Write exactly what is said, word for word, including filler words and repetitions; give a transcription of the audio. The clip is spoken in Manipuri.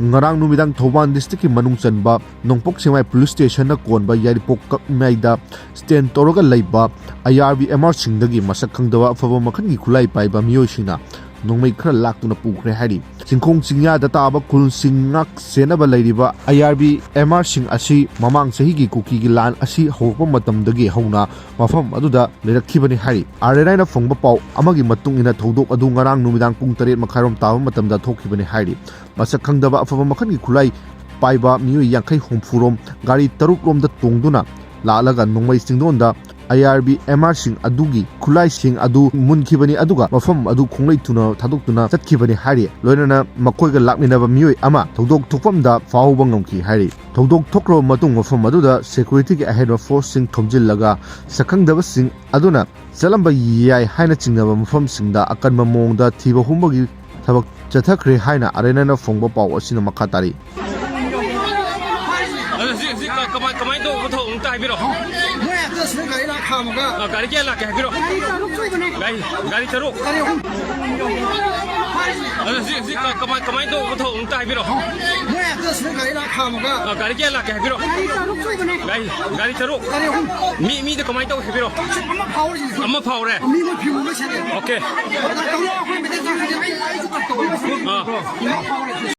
ꯉꯔꯥꯡ ꯅꯨꯃꯤꯗꯥꯡ ꯊꯧꯕꯥꯜ district ꯀꯤ ꯃꯅꯨꯡ ꯆꯟꯕ ꯅꯣꯡꯄꯣꯛ ꯁꯦꯛꯃꯥꯏ police station ꯅ ꯀꯣꯟꯕ ꯌꯥꯏꯔꯤꯄꯣꯛ ꯀꯛꯃꯥꯏꯗ stand ꯇꯧꯔꯒ ꯂꯩꯕ I R B M R ꯁꯤꯡꯗꯒꯤ ꯃꯁꯛ ꯈꯪꯗꯕ ꯑꯐꯕ ꯃꯈꯜꯒꯤ ꯈꯨꯠꯂꯥꯏ ꯄꯥꯏꯕ ꯃꯤꯑꯣꯏꯁꯤꯡꯅ ꯅꯣꯡꯃꯩ ꯈꯔ ꯂꯥꯛꯇꯨꯅ ꯄꯨꯈ꯭ꯔꯦ ꯍꯥꯏꯔꯤ꯫ ꯆꯤꯡꯈꯣꯡ ꯆꯤꯡꯌꯥꯗ ꯇꯥꯕ ꯈꯨꯜꯁꯤꯡ ꯉꯥꯛ ꯁꯦꯟꯅꯕ ꯂꯩꯔꯤꯕ I R B M R ꯁꯤꯡ ꯑꯁꯤ ꯃꯃꯥꯡ ꯆꯍꯤꯒꯤ ꯀꯨꯀꯤꯒꯤ ꯂꯥꯟ ꯑꯁꯤ ꯍꯧꯔꯛꯄ ꯃꯇꯝꯗꯒꯤ ꯍꯧꯅ ꯃꯐꯝ ꯑꯗꯨꯗ ꯂꯩꯔꯛꯈꯤꯕꯅꯤ ꯍꯥꯏꯔꯤ꯫ R N I ꯅ ꯐꯪꯕ ꯄꯥꯎ ꯑꯃꯒꯤ ꯃꯇꯨꯡ ꯏꯟꯅ, ꯊꯧꯗꯣꯛ ꯑꯗꯨ ꯉꯔꯥꯡ ꯅꯨꯃꯤꯗꯥꯡ ꯄꯨꯡ ꯇꯔꯦꯠ ꯃꯈꯥꯏꯔꯣꯝ ꯇꯥꯕ ꯃꯇꯝꯗ ꯊꯣꯛꯈꯤꯕꯅꯤ ꯍꯥꯏꯔꯤ꯫ ꯃꯁꯛ ꯈꯪꯗꯕ ꯑꯐꯕ ꯃꯈꯜꯒꯤ ꯈꯨꯠꯂꯥꯏ ꯄꯥꯏꯕ ꯃꯤꯑꯣꯏ ꯌꯥꯡꯈꯩ ꯍꯨꯝꯐꯨ ꯔꯣꯝ ꯒꯥꯔꯤ ꯇꯔꯨꯛ ꯔꯣꯝꯗ ꯇꯣꯡꯗꯨꯅ ꯂꯥꯛꯂꯒ ꯅꯣꯡꯃꯩ ꯆꯤꯡꯗꯣꯟꯗ I R B M R ꯁꯤꯡ ꯑꯗꯨꯒꯤ ꯈꯨꯠꯂꯥꯏꯁꯤꯡ ꯑꯗꯨ ꯃꯨꯟꯈꯤꯕꯅꯤ, ꯑꯗꯨꯒ ꯃꯐꯝ ꯑꯗꯨ ꯈꯣꯡꯂꯩ ꯊꯨꯅ ꯊꯥꯗꯣꯛꯇꯨꯅ ꯆꯠꯈꯤꯕꯅꯤ ꯍꯥꯏꯔꯤ꯫ ꯂꯣꯏꯅꯅ ꯃꯈꯣꯏꯒ ꯂꯥꯛꯃꯤꯟꯅꯕ ꯃꯤꯑꯣꯏ ꯑꯃ ꯊꯧꯗꯣꯛ ꯊꯣꯛꯐꯝꯗ ꯐꯥꯍꯧꯕ ꯉꯝꯈꯤ ꯍꯥꯏꯔꯤ꯫ ꯊꯧꯗꯣꯛ ꯊꯣꯛꯈ꯭ꯔꯕ ꯃꯇꯨꯡ ꯃꯐꯝ ꯑꯗꯨꯗ security ꯒꯤ ꯑꯍꯦꯟꯕ force ꯁꯤꯡ ꯈꯣꯝꯖꯤꯜꯂꯒ ꯁꯛꯈꯪꯗꯕꯁꯤꯡ ꯑꯗꯨꯅ ꯆꯠꯂꯝꯕ ꯌꯥꯏ ꯍꯥꯏꯅ ꯆꯤꯡꯅꯕ ꯃꯐꯝꯁꯤꯡꯗ ꯑꯀꯟꯕ ꯃꯑꯣꯡꯗ ꯊꯤꯕ ꯍꯨꯝꯕꯒꯤ ꯊꯕꯛ ꯆꯠꯊꯈ꯭ꯔꯦ ꯍꯥꯏꯅ R N I ꯅ ꯐꯣꯡꯕ ꯄꯥꯎ ꯑꯁꯤꯅ ꯃꯈꯥ ꯇꯥꯔꯤ꯫ ꯑꯗꯨ ꯍꯧꯖꯤꯛ, ꯍꯧꯖꯤꯛ ꯀ-, ꯀꯃꯥꯏ-, ꯀꯃꯥꯏꯅ ꯇꯧꯕ ꯊꯧꯗꯣꯛꯅꯣ ꯑꯝꯇ ꯍꯥꯏꯕꯤꯔꯛꯑꯣ꯫ ꯃꯣꯏ ꯑꯗꯨ ꯁꯤꯗ ꯒꯥꯔꯤ ꯂꯥꯛ ꯈꯥꯝꯃꯒ ꯑ, ꯒꯥꯔꯤ ꯀꯌꯥ ꯂꯥꯛꯀꯦ ꯍꯥꯏꯕꯤꯔꯛꯑꯣ꯫ ꯒꯥꯔꯤ ꯇꯔꯨꯛ ꯆꯨꯕꯅꯦ꯫ ꯒꯥꯔꯤ, ꯒꯥꯔꯤ ꯇꯔꯨꯛ꯫ ꯒꯥꯔꯤ ꯑꯍꯨꯝ꯫ ꯑꯗꯨ ꯍꯧꯖꯤꯛ, ꯍꯧꯖꯤꯛ ꯀ-, ꯀꯃꯥꯏ-, ꯀꯃꯥꯏꯅ ꯇꯧꯕ ꯊꯧꯗꯣꯛꯅꯣ ꯑꯝꯇ ꯍꯥꯏꯕꯤꯔꯛꯑꯣ꯫ ꯃꯣꯏ ꯑꯗꯨ ꯁꯤꯗ ꯒꯥꯔꯤ ꯂꯥꯛ ꯈꯥꯝꯃꯒ ꯑ, ꯒꯥꯔꯤ ꯀꯌꯥ ꯂꯥꯛꯀꯦ ꯍꯥꯏꯕꯤꯔꯛꯑꯣ꯫ ꯒꯥꯔꯤ ꯇꯔꯨꯛ ꯆꯨꯕꯅꯦ꯫ ꯒꯥꯔꯤ, ꯒꯥꯔꯤ ꯇꯔꯨꯛ꯫ ꯒꯥꯔꯤ ꯑꯍꯨꯝ꯫ ꯃꯤ, ꯃꯤꯗ ꯀꯃꯥꯏꯅ ꯇꯧꯒꯦ ꯍꯥꯏꯕꯤꯔꯛꯑꯣ꯫ ꯑꯃ ꯐꯥꯎꯔꯤꯁꯤꯗꯤ꯫ ꯑꯃ ꯐꯥꯎꯔꯦ꯫ ꯃꯤ ꯃꯣꯏ ꯐꯤꯔꯣꯜ ꯂꯣꯏ ꯁꯦꯠꯂꯦ꯫ OK꯫ ꯗꯥꯛꯇꯔ ꯑꯩꯈꯣꯏ ꯃꯩꯇꯩ ꯆꯥꯛꯁꯤꯗꯤ ꯑꯩ, ꯑꯩꯁꯨ ꯀꯠ ꯇꯧꯋꯦ꯫ ꯑꯥ꯫ ꯑꯃ ꯐꯥꯎꯔꯦ꯫